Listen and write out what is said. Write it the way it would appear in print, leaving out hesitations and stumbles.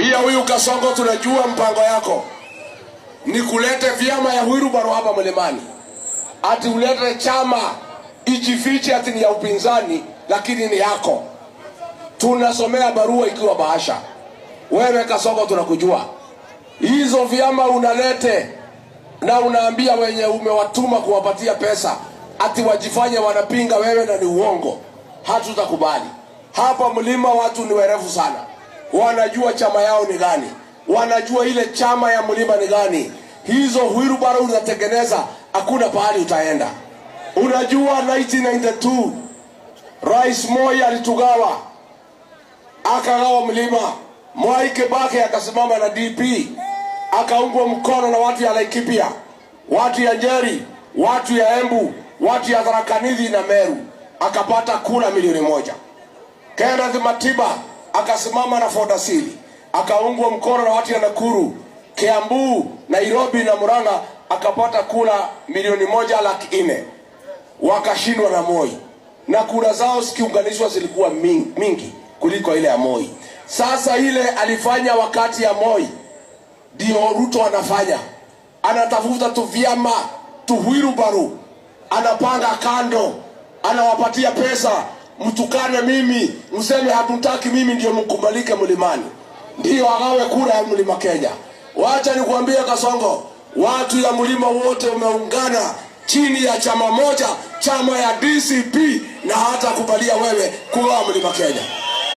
Pia huyu Kasongo, tunajua mpango yako ni kulete vyama ya wheelbarrow hapa mlimani, ati ulete chama ijifiche ati ni ya upinzani, lakini ni yako. Tunasomea barua ikiwa bahasha. Wewe Kasongo, tunakujua hizo vyama unalete na unaambia wenye umewatuma kuwapatia pesa ati wajifanye wanapinga wewe, na ni uongo. Hatutakubali. Hapa mlima watu ni werevu sana, wanajua chama yao ni gani, wanajua ile chama ya mlima ni gani. Hizo wheelbarrow unatengeneza, hakuna pahali utaenda. Unajua 1992 Rais Moi alitugawa, akagawa mlima. Mwai Kibaki akasimama na DP, akaungwa mkono na watu ya Laikipia, watu ya Njeri, watu ya Embu, watu ya Tharaka Nithi na Meru, akapata kura 1 milioni. Kenneth Matiba akasimama na Ford Asili, akaungwa mkono na watu ya Nakuru, Kiambu, Nairobi na Murang'a, akapata kura 1,400,000. Wakashindwa na Moi, na kura zao zikiunganishwa zilikuwa mingi, mingi kuliko ile ya Moi. Sasa ile alifanya wakati ya Moi ndio Ruto anafanya, anatafuta tu vyama tu wheelbarrow, anapanga kando, anawapatia pesa, mtukane mimi, mseme hatutaki mimi, ndio mkubalike mlimani, ndio agawe kura ya mlima Kenya. Wacha nikuambie Kasongo, watu ya mlima wote wameungana chini ya chama moja, chama ya DCP, na hata kubalia wewe kugawa mlima Kenya.